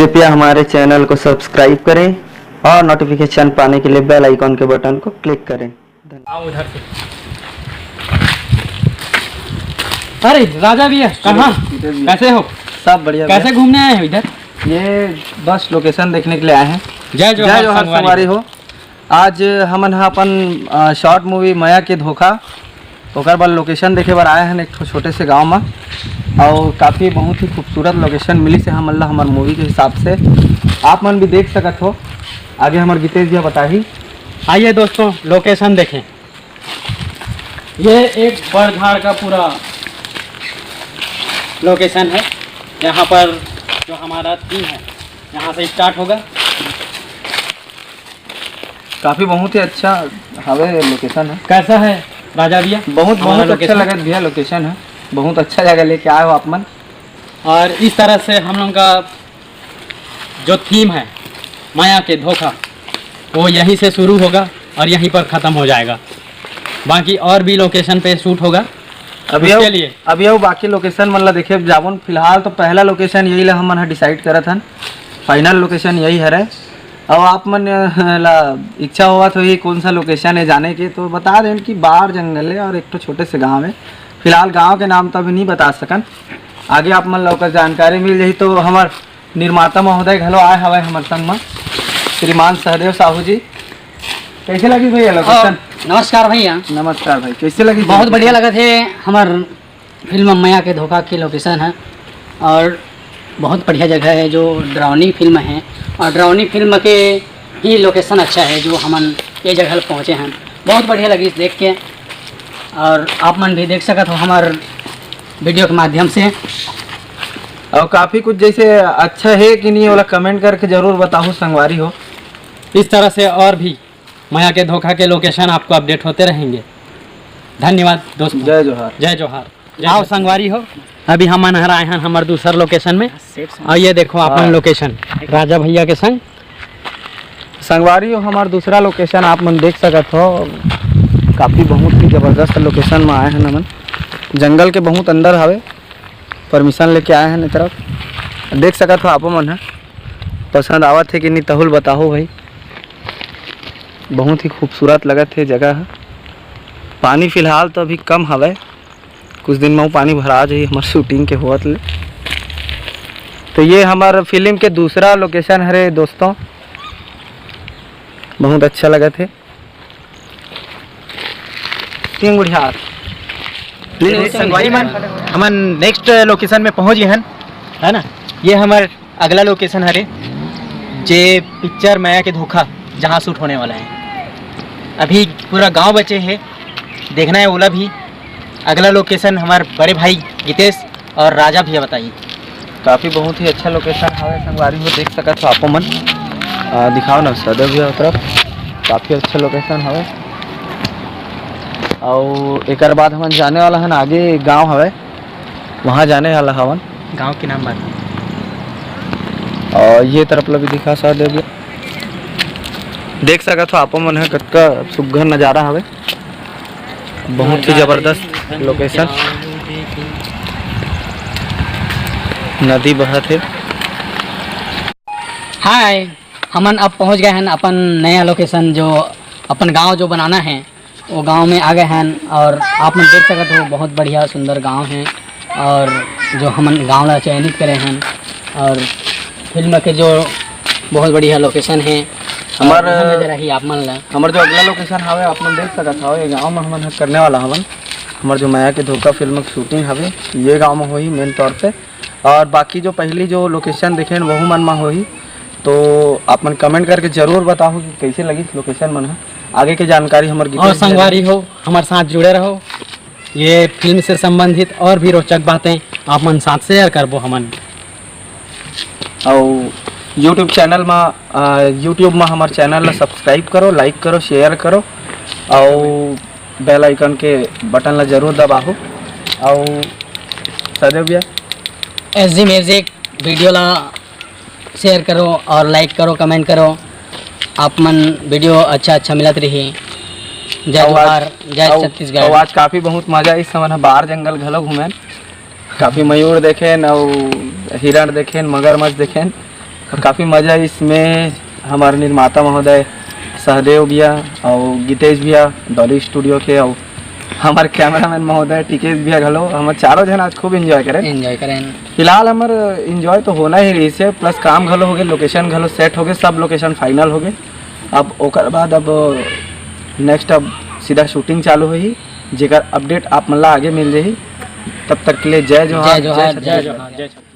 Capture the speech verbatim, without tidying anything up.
कृपया हमारे चैनल को सब्सक्राइब करें और नोटिफिकेशन पाने के लिए बेल आइकॉन के बटन को क्लिक करें। धन्यवाद। आओ उधर से। अरे राजा भैया, कहाँ? सीधे भैया। कैसे हो? सब बढ़िया भैया। कैसे घूमने आए हो इधर? ये बस लोकेशन देखने के लिए आए हैं। जय जोहार जय जोहार संगवारी। संगवारी हो। आज हमन ह अपन शॉर्ट मूवी मया के धोखा, ओकर बर लोकेशन देखे बर आए हन एक ठो छोटे से गांव में। और काफ़ी बहुत ही खूबसूरत लोकेशन मिली से हमन ला हमर मूवी के हिसाब से। आप मन भी देख सकत हो, आगे हमर गीतेश भैया बताही। आइए दोस्तों, लोकेशन देखें। ये एक बड़ झाड़ का पूरा लोकेशन है, यहाँ पर जो हमारा थीम है, यहाँ से स्टार्ट होगा। काफ़ी बहुत ही अच्छा हवे लोकेशन है। कैसा है राजा भैया? बहुत हमारा बहुत अच्छा लोकेशन? लगत भैया लोकेशन है। बहुत अच्छा जगह लेके आए हो आप मन। और इस तरह से हम लोग का जो थीम है माया के धोखा, वो यहीं से शुरू होगा और यहीं पर ख़त्म हो जाएगा। बाकी और भी लोकेशन पे शूट होगा। अभी उसके आओ, लिए अभी आओ बाकी लोकेशन मन ला देखे जाबोन। फिलहाल तो पहला लोकेशन यही ला हमन ह डिसाइड करत हन, फाइनल लोकेशन यही हरे। और आप मन अ, ला इच्छा होवत होही कौन सा लोकेशन है जाने के, तो बता देन कि बाढ़ जंगल है और एक ठो छोटे से गांव है। फिलहाल गांव के नाम तो अभी नहीं बता सकन, आगे आप मन ला ओकर जानकारी मिल जाही। तो हमर निर्माता महोदय घलो आए हवय हमर संग म, श्रीमान सहदेव साहू जी। कैसे लगी भैया लोकेशन? नमस्कार भैया। नमस्कार भाई, कैसे लगी? बहुत बढ़िया लगत हे हमर फिल्म मया के धोखा के लोकेशन है और बहुत बढ़िया जगह है जो डरावनी फिल्म है और डरावनी फिल्म के ही लोकेशन अच्छा है जो हमन ये जगह पहुँचे हैं। बहुत बढ़िया लगिस देख के और आप मन भी देख सकत हो हमर वीडियो के माध्यम से। और काफी कुछ जैसे अच्छा है कि नहीं, ओला कमेंट करके जरूर बताहू संगवारी हो। इस तरह से और भी मया के धोखा के लोकेशन आपको अपडेट होते रहेंगे। धन्यवाद दोस्तों। जय जोहार। जय जोहार। जय आओ जोहार। संगवारी हो, अभी हमन हर आए हैं हमर दूसर लोकेशन में। और ये देखो अपन हाँ। लोकेशन राजा भैया के संग। संगवारी हो, हमार दूसरा लोकेशन आप मन देख सकत हो, काफी बहुत ही जबरदस्त लोकेशन में आए हैं हमन। जंगल के बहुत अंदर हवे, परमिशन लेके आए हैं ए तरफ। देख सकत हो आपो मन ह, पसंद आवत है कि नहीं, तहुल बताहू भाई। बहुत ही खूबसूरत लगत है जगह ह। पानी फिलहाल तो अभी कम हवय, कुछ दिन में वो पानी भरा जाही हमर शूटिंग के होवत ले। तो ये हमर फिल्म के दूसरा लोकेशन हरे दोस्तों, बहुत अच्छा लगत है। तीन गुड़िया। संगवारी मन, हमन नेक्स्ट लोकेशन में पहुंच गए हन, है ना? ये हमर अगला लोकेशन हरे, जे पिक्चर मया के धोखा, जहां शूट होने वाला है। अभी पूरा गांव बचे है, देखना है ओला भी। अगला लोकेशन हमार बड़े भाई गीतेश और राजा भैया बताइए। काफी बहुत ही अच्छा लोकेशन हवे संगवारी हो, देख सकत हो आपो मन। आ, दिखाओ ना सदर भैया तरफ, काफी अच्छा लोकेशन हवे। और एकर बाद हमन जाने वाला हन आगे गांव हवे, वहाँ जाने वाला हवन। गांव के नाम बात। और ये तरफ ला भी दिखा सदर भैया, देख सकत हो आपो मन ह कतका सुघर नजारा हवे। बहुत ही जबरदस्त लोकेशन, नदी बहत है। हाय, हमन अब पहुंच गए हैं अपन नया लोकेशन, जो अपन गांव जो बनाना है, वो गांव में आ गए हैं। और आप मन देख सकत हो, बहुत बढ़िया सुंदर गांव है और जो हमन गांव ला चयनित करे हैं और फिल्म के जो बहुत बढ़िया लोकेशन है। हमार और यहाँ नजर आही आप मन ला। हमर जो अगला लोकेशन हवे, आप मन देख सकत हव, ये गांव में हमन ह करने वाला हवन। हमर जो मया के धोखा फिल्म के शूटिंग हवे, ये गांव में होही मेन तौर पे। और बाकी जो पहली जो लोकेशन देखेन, वहू मन में होही। तो आप मन कमेंट करके जरूर बताहू कि कैसे लगिस लोकेशन मन ह। आगे के जानकारी हमर गीतेश और भैया संगवारी हो, हमारे साथ जुड़े रहो। ये फिल्म से संबंधित और भी रोचक बातें आप मन साथ शेयर करबो हमन। और YouTube चैनल में, आ, YouTube में हमार चैनल ला सब्सक्राइब करो, लाइक करो, शेयर करो और बेल आइकन के बटन ला जरूर दबाओ। और सदैव भैया, एस जी म्यूजिक वीडियो ला शेयर करो और लाइक करो, कमेंट करो। आप मन वीडियो अच्छा अच्छा मिलत रही। जय और आज- जोहार, जय और- छत्तीसगढ़। और आज काफी बहुत मजा आई, इस समय बाहर जंगल घलो घूमेन, काफी मयूर देखेन और हिरण देखेन, मगरमच्छ देखेन। काफ़ी मज़ा इसमें, हमारे निर्माता महोदय सहदेव भैया और गीतेश भैया, डॉली स्टूडियो के, और हमारे कैमरामैन महोदय टिकेश भैया घलो, हमर चारों झन आज खूब एंजॉय करेन। एंजॉय करेन। फिलहाल हमर एंजॉय तो होना ही रहिस हे, प्लस काम घलो हो गए, लोकेशन घलो सेट हो गए, सब लोकेशन फाइनल हो गए। अब ओकर बाद अब नेक्स्ट अब सीधा शूटिंग चालू होही, जेकर अपडेट आप मन ला आगे मिल जाही। तब तक के लिए जय जोहार, जय जोहार, छत्तीसगढ़। जय जोहार।